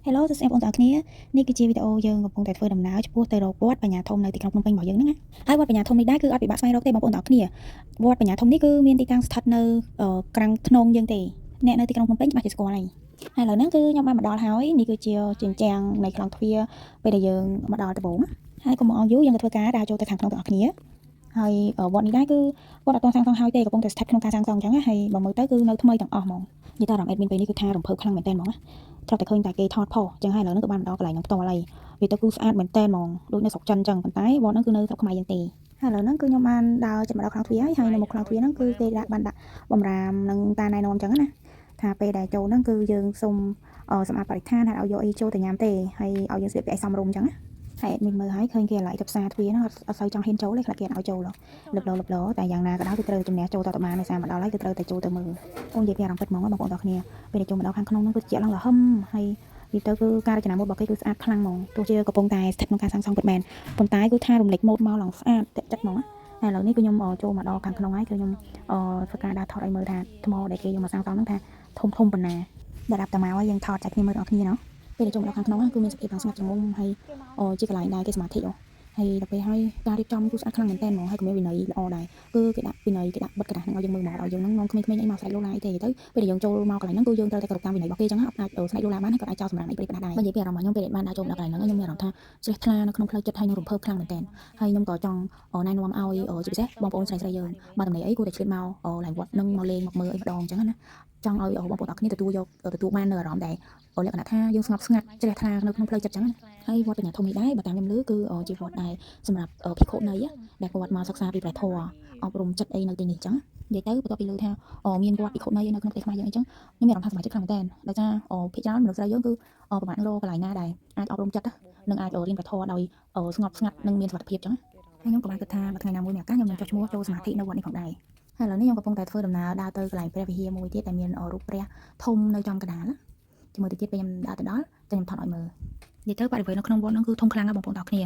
Hello សួស្តីបងប្អូនទាំងអស់គ្នានេះគឺជាវីដេអូយើងកំពុងតែធ្វើដំណើរឆ្ពោះទៅរកវត្តបញ្ញាធំនៅទីក្រុងភ្នំពេញរបស់យើងហ្នឹងណាហើយវត្តបញ្ញាធំនេះដែរគឺអត់ពិបាកស្វែងរកទេបងប្អូនទាំងអស់គ្នាវត្តបញ្ញាធំនេះគឺមានទីតាំងស្ថិតនៅក្រាំងធ្នងយើងទេអ្នកនៅទីក្រុងភ្នំពេញច្បាស់ជាស្គាល់ហើយហើយឥឡូវហ្នឹងគឺខ្ញុំបានមកដល់ហើយនេះគឺជាជញ្ជាំងនៃក្លងទ្វារពេលដែលយើងមកដល់ដំបូងហើយកុំមកឲ្យយូរយើងក៏ធ្វើការដើរចូលទៅខាងក្នុងទាំងអស់គ្នាហើយវត្តនេះដែរគឺវត្តអត់ទាន់សាងសង់ហើយទេកំពុងតែស្ថិតក្នុងការសាងសង់អញ្ចឹងណាហើយបើមើលទៅគឺនៅថ្មីទាំងអស់ហ្មងនិយាយទៅអារម្មណ៍ admin ពេលនេះគឺថារំភើបខ្លាំងមែនទែនហ្មងណា ធ្លាប់តែឃើញតែគេថតផុសចឹងហើយឥឡូវហ្នឹងក៏បានមកដល់កន្លែងហ្នឹងផ្ទាល់ហើយវាទៅគឺស្អាតមែនតើហ្មងដូចនៅស្រុកចិនចឹងប៉ុន្តែវត្តហ្នឹងគឺនៅស្រុកខ្មែរយើងទេហើយឥឡូវហ្នឹងគឺខ្ញុំបានដើរចិត្តមកដល់ខ្លោងទ្វារហើយហើយនៅមុខខ្លោងទ្វារហ្នឹងគឺគេដាក់បានដាក់បំរាមនិងតាណែនាំចឹងណាថាពេលដែលចូលហ្នឹងគឺយើងសុំសម្អាតបរិស្ថានហើយឲ្យយកអីចូលទៅញ៉ាំទេហើយឲ្យយើងស្លៀកពាក់ឲ្យសមរម្យចឹងណាហើយ admin មើលហើយឃើញគេអាឡ័យទៅផ្សារទ្វារហ្នឹងអត់សូវចង់ហ៊ានចូលទេខ្លាចគេអត់ឲ្យចូលលឹបលោលឹបលោតែយ៉ាងណាក៏ដោយគឺត្រូវជំនះចូលតតបានដោយសារមកដល់ហើយគឺត្រូវតែចូលទៅមើលអូនិយាយពីអារម្មណ៍ពិតហ្មងបងប្អូនទាំងគ្នា ពេលដែលចូលមកដល់ខាងក្នុងហ្នឹងគឺជាឡើងលហឹមហើយនិយាយទៅគឺការរចនាម៉ូដរបស់គេគឺស្អាតខ្លាំងហ្មងទោះជាកំពុងតែស្ថិតក្នុងការសាងសង់ពិតមែនប៉ុន្តែគឺថារំលេចម៉ូដមកឡើងស្អាតតាក់ចិត្តហ្មងណាហើយឥឡូវនេះគឺខ្ញុំចូលមកដល់ខាងក្នុងហើយគឺខ្ញុំធ្វើការដើរថតឲ្យមើលថាថ្មដែលគេយកមកសាងសង់ហ្នឹងថាធំធំប៉ុណ្ណាដែលរាប់តែមកហើយយើងថតចែកគ្នាមើលទាំងអស់គ្នាណោះពេលដែលចូលមកដល់ខាងក្នុងគឺមានសភាពឡើងស្ងាត់ជ្រងំហើយជាកន្លែងដែលគេសមាធិហើយដល់ពេលហើយការរៀបចំគឺស្អាតខ្លាំងមែនតើហ្មងហើយក៏មានវិន័យល្អដែរគឺគេដាក់វិន័យគេដាក់បិទក្រដាសហ្នឹងឲ្យយើងមើលមកឲ្យយើងហ្នឹងនាំក្មេងៗអីមកស្រែកលោឡាអីទេទៅពេលដែលយើងចូលមកកន្លែងហ្នឹងគឺយើងត្រូវតែគោរពតាមវិន័យរបស់គេអញ្ចឹងអត់អាចស្រែកលោឡាបានហើយក៏អាចចោលសម្រាមអីព្រិចផ្ដាស់ដែរបើនិយាយពីអារម្មណ៍របស់ខ្ញុំពេលដែលបានដើរចូលមកដល់កន្លែងហ្នឹងខ្ញុំមានអារម្មណ៍ថាជ្រះថ្លានៅក្នុងផ្លូវចិត្តហើយនឹងរំភើបខ្លាំងមែនតើហើយខ្ញុំក៏ចង់ណែនាំឲ្យជាពិសេសបងប្អូនស្រីៗយើងបើតំណែងអីគួរតែឆ្លៀតមកឡើងវត្តនឹងមកលេងមកមើលអីម្ដងអញ្ចឹងណាចង់ឲ្យបងប្អូនអរគ្នាទទួលយកទទួលបាននៅអារម្មណ៍ដែលលក្ខណៈថាយើងស្ងប់ស្ងាត់ជ្រះថ្លានៅក្នុងផ្លូវចិត្តអញ្ចឹងណាហើយវត្តបញ្ញាធំនេះដែរបើតាមខ្ញុំឮគឺជាវត្តដែលសម្រាប់ភិក្ខុនីដែលគាត់មកសិក្សាពីព្រះធម៌អប់រំចិត្តអីនៅទីនេះអញ្ចឹងនិយាយទៅបន្ទាប់ពីឮថាមានវត្តភិក្ខុនីនៅក្នុងប្រទេសខ្មែរយើងអីចឹងខ្ញុំមានអារម្មណ៍ថាសប្បាយចិត្តខ្លាំងមែនទែនដោយសារភាគច្រើនមនុស្សស្រីយើងគឺប្រហែលរកកន្លែងណាដែលអាចអប់រំចិត្តនិងអាចរៀនព្រះធម៌ដោយស្ងប់ស្ងាត់និងមានសុវត្ថិភាពចឹងហើយខ្ញុំក៏បានគិតថាមួយថ្ងៃណាមួយមានឱកាសខ្ញុំនឹងចុះឈ្មោះចូលសមាធិនៅវត្តនេះផងដែរហើយឥឡូវនេះខ្ញុំកំពុងតែធ្វើដំណើរដើរទៅកន្លែងព្រះវិហារមួយទៀតដែលមានរូបព្រះធំនៅចំកណ្ដាលជាមួយទៅទៀតពេលខ្ញុំដើរទៅដល់ចាំខ្ញុំថតឲ្យមើលនិយាយទៅបរិវេណនៅក្នុងវត្តហ្នឹងគឺធំខ្លាំងណាស់បងប្អូនទាំងគ្នា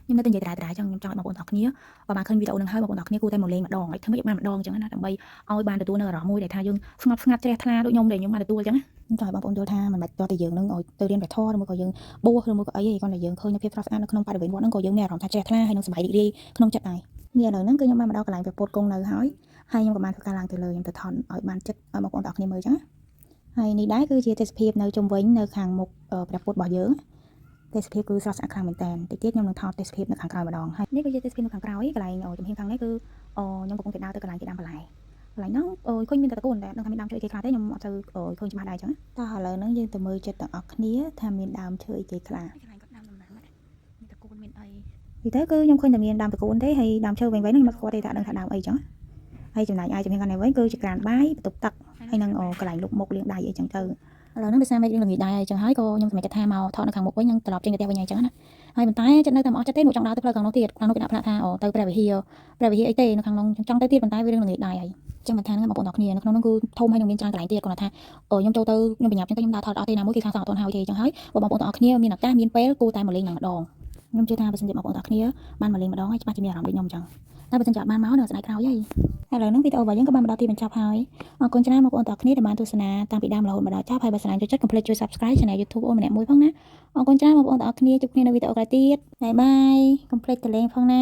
ខ្ញុំនៅតែនិយាយដដែលៗចឹងខ្ញុំចង់ឲ្យបងប្អូនទាំងគ្នាបើបានឃើញវីដេអូហ្នឹងហើយបងប្អូនទាំងគ្នាគួរតែមកលេងម្ដងឲ្យធ្វើម៉េចបានម្ដងចឹងណាដើម្បីឲ្យបានទទួលនៅអារម្មណ៍មួយដែលថាយើងស្ងប់ស្ងាត់ជ្រះថ្លាដូចខ្ញុំដែលខ្ញុំបានទទួលចឹងណាខ្ញុំចង់ឲ្យបងប្អូនយល់ថាមិនបាច់តតែយើងនឹងឲ្យទៅរៀនព្រះធម៌ឬមួយក៏យើងបួសឬមួយក៏អីទេគ្រាន់តែយើងឃើញនូវភាពស្រស់ស្អាតនៅក្នុងបរិវេណវត្តហ្នឹងក៏យើងមានអារម្មណ៍ថាជ្រះថ្លាហើយនឹងសប្បាយរីករាយក្នុងចិត្តដែរនេះឥឡូវហ្នឹងគឺខ្ញុំបានមកដល់កន្លែងព្រះពុទ្ធគង់នៅហើយហើយខ្ញុំក៏បានធ្វើការឡើងទៅលើខ្ញុំទៅថតឲ្យបានចិត្តឲ្យបងប្អូនទាំងអស់គ្នាមើលចឹងណាហើយនេះដែរគឺជាទេសភាពនៅជុំវិញនៅខាងមុខព្រះពុទ្ធរបស់យើងទេសភាពគឺស្រស់ស្អាតខ្លាំងមែនតើតិចទៀតខ្ញុំនឹងថតទេសភាពនៅខាងក្រោយម្ដងហើយនេះគឺជាទេសភាពនៅខាងក្រោយកន្លែងចំហៀងខាងនេះគឺខ្ញុំកំពុងតែដើរទៅកន្លែងគេដាំបន្លែកន្លែងហ្នឹងឃើញមានតែតកូនតែដឹងថាមានដើមឈើអីគេខ្លះទេខ្ញុំអត់សូវឃើញច្បាស់ដែរអញ្ចឹងតោះឥឡូវហ្នឹងយើងទៅមើលចិត្តទាំងអស់គ្នាថាមានដើមឈើអីគេខ្លះកន្លែងគាត់ដាំដំណាំមានតកូនមានអីនិយាយទៅគឺខ្ញុំឃើញតែមានដើមតកូនទេហើយដើមឈើវែងៗហ្នឹងខ្ញុំអត់ស្គាល់ទេថាដឹងថាដើមអីចឹងហើយចំណែកឯចំហៀងខាងនេះវិញគឺជាក្រានបាយបន្ទប់ទឹកហើយនឹងកន្លែងលុបមុខលាងដៃអីចឹងទៅឥឡូវហ្នឹងដោយសារមេឃរៀងល្ងាចដែរអញ្ចឹងហើយក៏ខ្ញុំសម្រេចចិត្តថាមកថតនៅខាងមុខវិញនឹងត្រឡប់ចេញទៅផ្ទះវិញអញ្ចឹងណាហើយប៉ុន្តែចិត្តនៅតែមិនអស់ចិត្តទេមកចង់ដើរទៅផ្លូវខាងនោះទៀតខាងនោះគេដាក់ផ្លាកថាទៅព្រះវិហារព្រះវិហារអីទេនៅខាងនោះចង់ទៅទៀតប៉ុន្តែវារឿងល្ងាចដែរហើយចឹងមិនថាហ្នឹងបងប្អូនទាំងគ្នានៅក្នុងនោះគឺធំហើយនឹងមានច្រើនកន្លែងទៀតគាត់ថាខ្ញុំចូលទៅខ្ញុំប្រញាប់ចឹងទៅខ្ញុំដើរថតអត់ទេណាមួយគេខាងសងអត់ទាន់ហើយទេចឹងហើយបងប្អូនទាំងអស់គ្នាមានឱកាសមានពេលគួរតែមកលេងឡើងម្ដងខ្ញុំជឿថាបើសិនជាបងប្អូនទាំងគ្នាបានមកលេងម្ដងហើយច្បាស់ជាមានអារម្មណ៍ដូចខ្ញុំចឹងតែបើសិនជាអត់បានមកនៅស្ដាយក្រោយហើយឥឡូវហ្នឹងវីដេអូរបស់យើងក៏បានមកដល់ទីបញ្ចប់ហើយអរគុណច្រើនបងប្អូនទាំងគ្នាដែលបានទស្សនាតាំងពីដើមរហូតមកដល់ចប់ហើយបើស្រឡាញ់ចូលចិត្តកុំភ្លេចជួយ Subscribe Channel YouTube អូនម្នាក់មួយផងណាអរគុណច្រើនបងប្អូនទាំងអស់គ្នាជួបគ្នានៅវីដេអូក្រោយទៀត bye bye កុំភ្លេចទៅលេងផងណ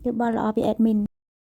ាយោបល់ល្អពី admin។